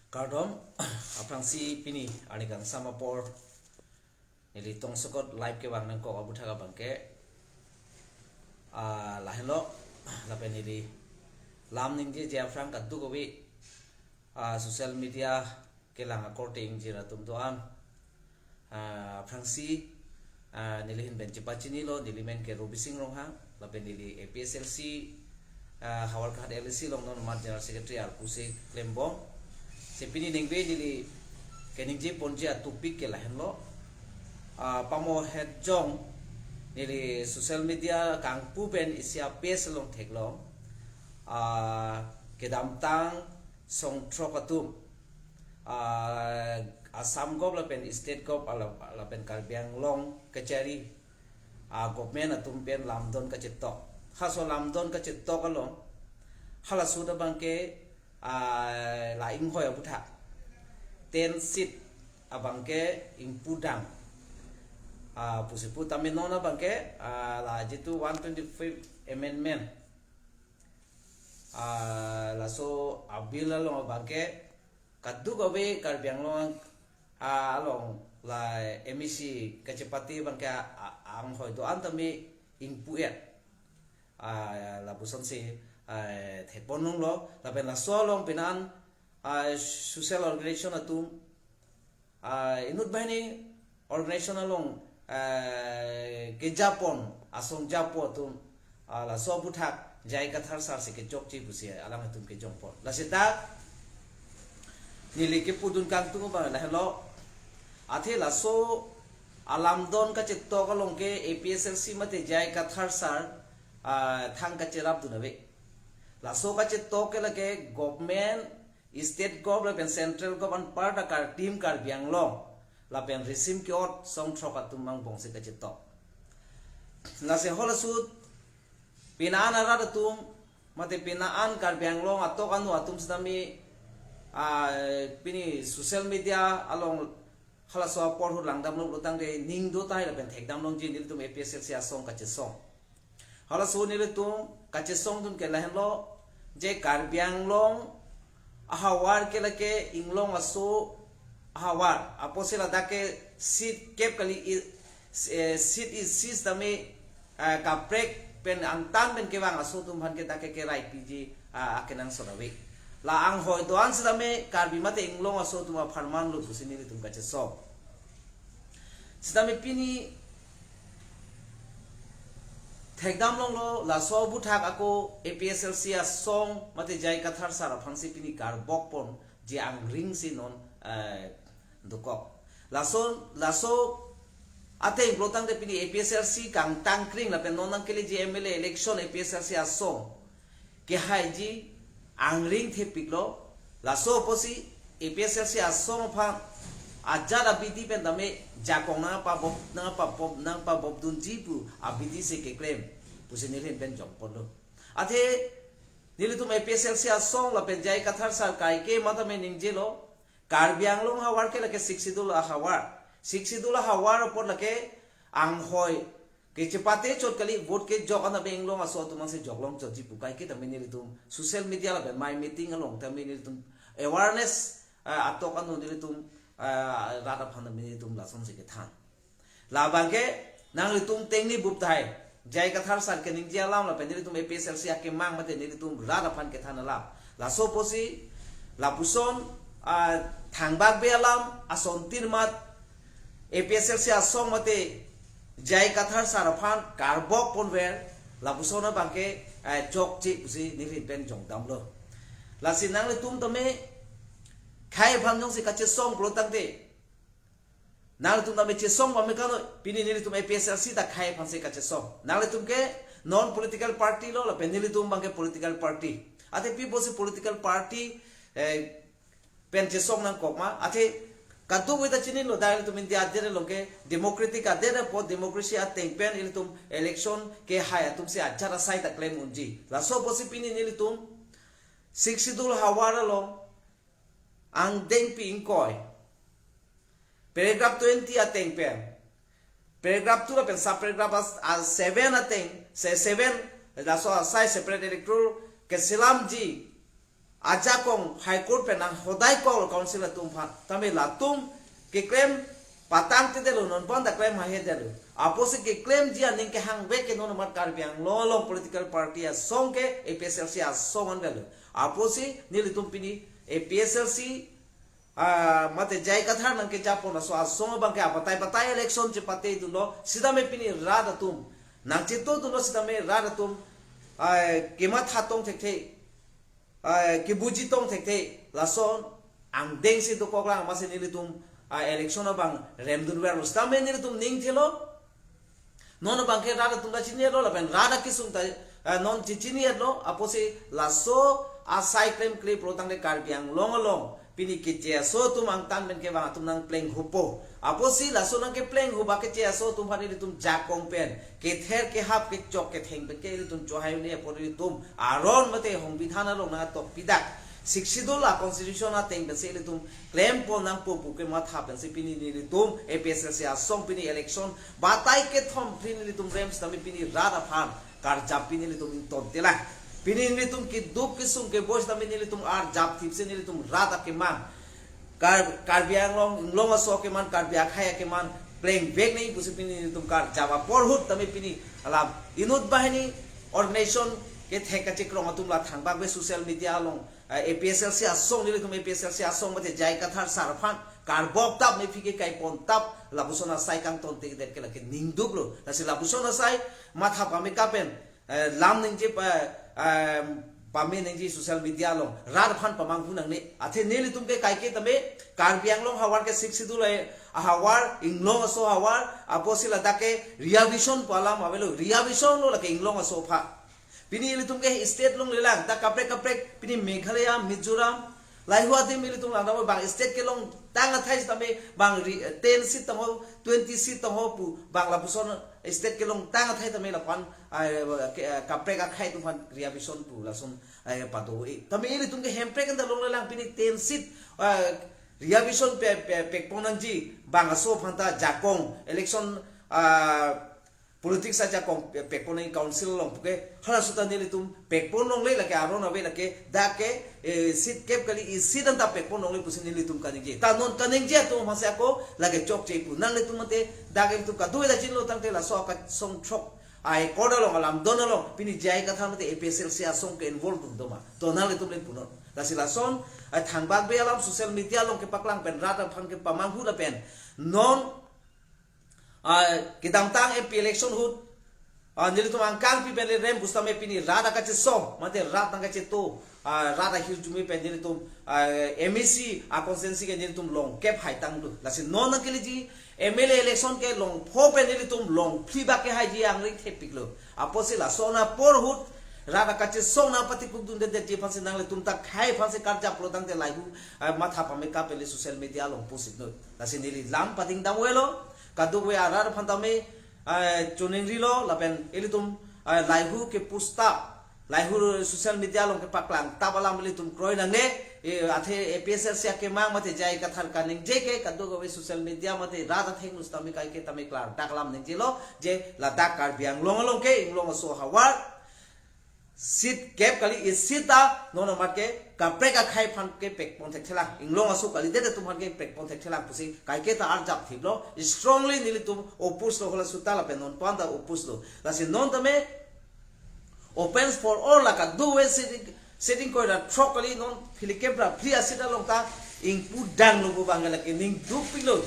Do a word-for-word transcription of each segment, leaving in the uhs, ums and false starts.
Kardom, aphrangsi pini arni kangsam apor neli tongsekot live kevang nangkok aputhak abangke, ah, lahenlo, lapen neli lam ningjeje aphrang kadokave, ah, social media kelang akorte ingjir atum doan. Ah, aphrangsi, ah, neli ahin pen chepachinilo, neli men ke Robising Ronghang, lapen neli A P H L C, ah, Howraghat L A C along non mat General Secretary arpu si klembom. Si pini ningve neli keningje ponji atopic ke lahenlo. Ah, pamohet jong neli social media kangpu pen isi a-page along theklong. Ah, kedamtang songthrok atum, ah, Assam Govt lapen State Govt ala-, lapen Karbi Anglong kachari, ah, government atum pen lamdon kachetok. Halaso lamdon kachetok along, halaso abangke, ah, la inghoi aputhak ten seat abangke ingpudam. Ah, pusi pu tame non abangke, ah, la jitu one twenty-fifth amendment, ah, laso a-bill along abangke kadokave Karbi Anglong, ah, along la M A C kachepate abangke, ah, anghoi doan tame ingpu-et. Ah, lapusonsi, ah, thekpon longlo, lapen laso along pini an, ah, social organization atum, ah, inut banghini organization along, ah, kejapon, asong japo atum, ah, laso aputhak J I Kathar sir si kechokche pusi alangtum kejongpon. Lasi dak neli kepudun kangtung abang lahenlo. Athe laso alamdon kachetok along ke A P H L C mate J I Kathar sir, ah, thang kacherapdun ave. Laso kachetok ke lake government, State Govt lapen Central Govt anparta Kar-, Team Karbi Anglong lapen risim ke-ot songthrok atum angbongsi kachetok. Lasi halaso pini an arat atum, mate pini an Karbi Anglong atok anu atum sitame, ah, pini social media along halaso apor ahut langdamlo pulotangte ning do tahai lapen thekdam longji nelitum A P H L C asong kachesong. Halaso nelitum kachesongdun ke lahenlo, je Karbi Anglong ahavar ke lake inglong aso ahavar. Apotsi ladak ke seat kep kali i-, eh, seat isi sitame, eh, kaprek pen angtan pen kevang aso atum aphan ke dak ke kerai piji, ah, akenangsot ave. La anghoi doan sitame Karbi mate inglong aso atum apharman lo pusi nelitum kachesong. Sitame pini thekdam longlo, laso aputhak ako A P H L C asong mate J I Kathar sir aphansi pini karbokpon je angring si non, eh, dokok. Laso, laso ateng pulotangte pini A P H L C kangtangkring lapen non nangkeleji M L A election A P H L C asong kehaiji angring thepiklo. Laso apotsi A P H L C asong aphan ajat abidi pen tame jakong nangpabop, nangpabop, nangpabopdunji pu abidi si keklem pusi neli ahin pen jongponlo. Athe nelitum A P H L C asong lapen J I Kathar sir kaike matame ningjelo, Karbi Anglong ahavar ke lake Sixth Schedule ahavar. Sixth Schedule ahavar apot lake anghoi kechepate chot kali, vote kejok an abe inglong aso atum ansi joklong chotji pu kaike tame nelitum social media lapen mai meeting along tame nelitum awareness, ah, atok anu nelitum, ah, rat aphan tame nelitum lasonsi kethan. Labangke nanglitum tengni bup tahai. J I Kathar sir keningje alam lapen nelitum A P H L C akemang mate nelitum rat aphan kethan alam. Laso apotsi lapuson, ah, thangbak be alam asontin mat A P H L C asong mate J I Kathar sir aphan karbokponver, lapuson abangke, eh, chokche pusi neli ahin pen jongdamlo. Lasi nanglitum tame khei aphan jongsi kachesong pulotangte, nanglitum tame chesong pame kano, pini nelitum A P H L C ta khei aphansi kachesong. Nanglitum ke non political party lo, lapen nelitum abangke political party. Athe pi pusi political party, eh, pen chesong nangkok ma? Athe kadokave ta chinilo, dak ilitum India adet along ke democratic adet apot democracy ateng pen ilitum election kehai atumsi ajat asai ta klem unji. Laso apotsi pini nelitum Sixth Schedule ahavar along angdengpi ingkoi, paragraph twenty ateng pen, paragraph two lapen sub paragraph as, as seven ateng, se seven, laso asai separate electoral keselamji ajakong High Court pen nang hodai kok council atum aphan. Tame latum keklem patang te delo, non pon ta klem hahe delo. Apotsi keklemji aning kehangvek ke non amat Karbi Anglong along political party asong ke A P H L C asong an delo. Apotsi nelitum pini A P H L C, ah, mate J I Kathar nangkejapon aso asong abang ke abatai batai election chepatedunlo, sitame pini rat atum nangchetodunlo, sitame rat atum, ah, kematha tong thekthe, ah, kebuji tong thekthe, lason angdengsi dokoklang amatsi nelitum, ah, election abang remdunverlo, sitame nelitum ning thelo. Non abang ke rat atum ta chini-etlo, lapen rat akesung ta, eh, non chechini-etlo. Apotsi laso asai klemkle pulotangte Karbi Anglong along pini keche aso atum angtan pen kevang atum nangplenghupo. Apotsi laso nangkeplenghu ba keche aso atum aphan ilitum jakong pen, kether kehap kechok ketheng pen ke ilitum chohai un-e apot ilitum aron mate hongbidhan along nangtok pidak. Sixth Schedule a constitution ateng pensi ilitum klempon nangpo pu kematha pensi pini nelitum A P H L C asong pini election batai kethom phli nelitum rem sitame pini rat aphan karjap pini nelitum ingtontelang. Pini nelitum keduk kesung keboi sitame nelitum arjap thipsi nelitum rat akemang, Kar-, Karbi Anglong, Anglong aso akeman, Karbi akhei akeman plengvek nangji pusi pini nelitum karjap apor ahut tame pini alam inut banghini organization kethek kachekrong atum la thangbak ave social media along, eh, A P H L C asong, nelitum A P H L C asong mate J I Kathar sar aphan karbok tap, mephi ke kaipon tap, lapuson asai kangtontedet ke lake ningduklo. Lasi lapuson asai matha pameka pen, eh, lam ningje pa, eh, pame ningje social media along rat aphan pamanghu nangne. Athe nelitum ke kaike tame Karbi Anglong havar ke Sixth Schedule ahavar, Anglong aso havar, apotsi ladak ke reservation pu alam avelo, reservation lo lake Anglong aso aphan. Pini ilitum ke state longlelang, ta kaprek kaprek, pini Meghalaya, Mizoram, lahai adim ilitum langdam, bang state kelong tang athai sitame bang ri-, ten seat tangho, twenty seat tangho pu bang lapuson state kelong tang athai tame lapan, ah, ke, ah, kaprek akhei atum aphan reservation pu lason, ah, pado-i. Tame ilitum ke Hemprek anta longlelang, pini ten seat, ah, reservation pe, pe, pekpon nangji, bang aso aphan ta jakong, election, ah, politics ajakong pe-, pekpon nangji council along puke, halaso ta nelitum pekpon longle, lake aron ave, lake dak ke, eh, seat kep kali, i seat anta pekpon longle pusi nelitum kaningje. Ta non kaningje atum aphansi ako lake chokche pu. Nanglitum mate dak ilitum kadokave ta chinilo tangte laso akasong throk a-accord along, alamdon along pini J I Kathar mate A P H L C asong ke involve dun doma. To nanglitum le punon. Lasi lason, ah, thangbak ave alam social media along kepaklang pen rat aphan kepamanghu lapen non, ah, kedamtang M P election ahut, ah, nelitum angkang pi pen le rem pusitame pini rat akachesong mate rat nangkacheto, ah, rat ahirjume pen nelitum, ah, M A C a-constituency ke nelitum long kep haitanglo. Lasi non nangkeleji M L A election ke long pho pen nelitum long phli bak kehaiji angring thepiklo. Apotsi lason apor ahut rat akachesong nangpatikukdundedetji aphansi nanglitum ta khei aphansi karjap pulotangte lahai hu, ah, matha pameka pen le social media along post-iknon. Lasi neli lam pading dam avelo, kadokave arat aphan tame, eh, choningrilo, lapen ilitum, eh, lahai hu ke-post tap, lahai hu social media along kepaklang tap alam ilitum kroi nangne, eh, athe A P H L C akemang mate J I Kathar kaningje ke kadokave social media mate rat athengno sitame kaike tame klardak alam ningjelo, je ladak Karbi Anglong along ke Anglong aso havar seat kep kali, i seat ta non amat ke kaprek akhei aphan ke pekpon thekthelang, Anglong aso kalidet atum aphan ke pekpon thekthelang pusi kaike ta arjap thiplo, strongly nelitum oppose lo, halaso ta lapen non pon ta oppose lo. Lasi non tame opens for all, la kadokave sitting, sitting koi ra throk kali, non phlikep ra phli a-seat along ta ingpu danglo pu abang ke lake ningdukpiklo.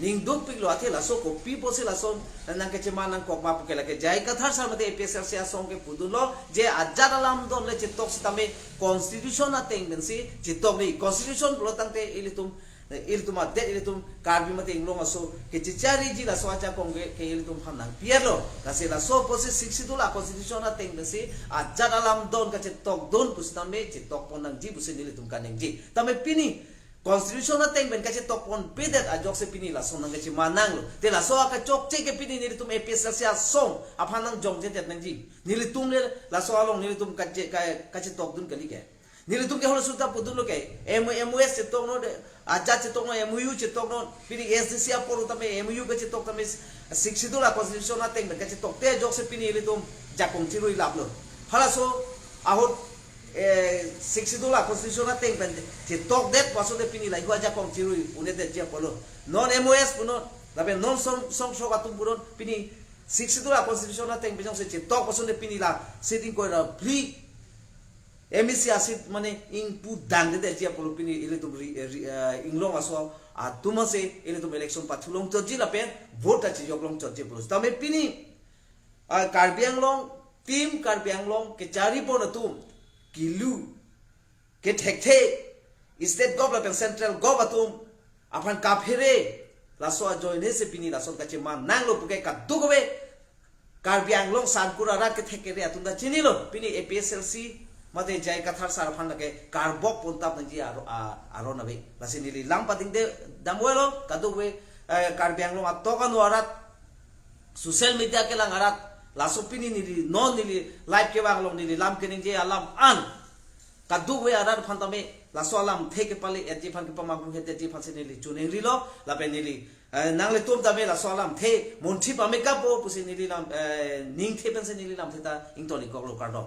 Ningdukpiklo, athe laso kopi pusi lason nangkecheman nangkok ma puke lake J I Kathar sar mate A P H L C asong ke pudunlo, je ajat alamdon le chetok sitame constitution ateng pensi chetok ni. Constitution pulotangte ilitum, ilitum adet, ilitum Karbi mate Anglong aso kechechariji laso ajakong ke, ke ilitum aphan nangpi-etlo. Lasi laso pusi Sixth Schedule a-constitution ateng pensi ajat alamdon kachetokdun pusitame chetokpon nangji pusi nelitum kaningje. Tame pini constitution ateng pen kachetokponpedet ajoksi pini lason nangkacheman nanglo. Te laso akachokche ke pini nelitum A P H L C asong aphan nangjongjedet nangji. Nelitum le laso along nelitum kache-, ka-, kachetokdun kali ke. Nelitum ke halaso ta pudunlo ke. M-, M O S chetoknon, ajat chetoknon, M O U chetoknon, pini A S D C apor tame M O U kachetok tame Sixth Schedule a-constitution ateng pen kachetokte ajoksi pini ilitum jakong chirui laplo. Halaso ahut Eh, Sixth Schedule a constitution ateng pen chetokdet ason te pini lahai ajakong chirui un-edetji apotlo. Non M O S punon, lapen non song song sok atum punon, pini Sixth Schedule a constitution ateng pen jongsi chetok ason te pini la seat ingkoi ra phli M A C a seat mane ingpu dangdedetji apotlo, pini ilitum ri, ri, eh, inglong aso atum ase ilitum election pathu longchotji lapen vote ta chejok longchotji apotlo. Tame pini, ah, Karbi Anglong, Team Karbi Anglong kechari pon atum, kilu, kethekthe, state gov lapen central gov atum aphan kaphere, laso ajoine si pini lason kacheman nanglo puke kadokave Karbi Anglong Sangkur arat kethek kere atum ta chinilo, pini A P H L C mate J I Kathar sir aphan lake karbok pontap nangji aro-, a-, aron ave. Lasi neli lam padingde damvelo, kadokave, eh, Karbi Anglong atok ano arat, social media kelang arat, laso pini neli non neli live kevang along neli lam keningje alam an, kadokave arat aphan tame laso alamthe kepale-etji aphan, kepamanghu-etji aphan si neli chuning rilo, lapen neli, eh, nanglitum tame laso alamthe monthi pame kapo pusi neli lam, eh, ningthe pensi neli lamthe ta ingtoni koklo, kardom.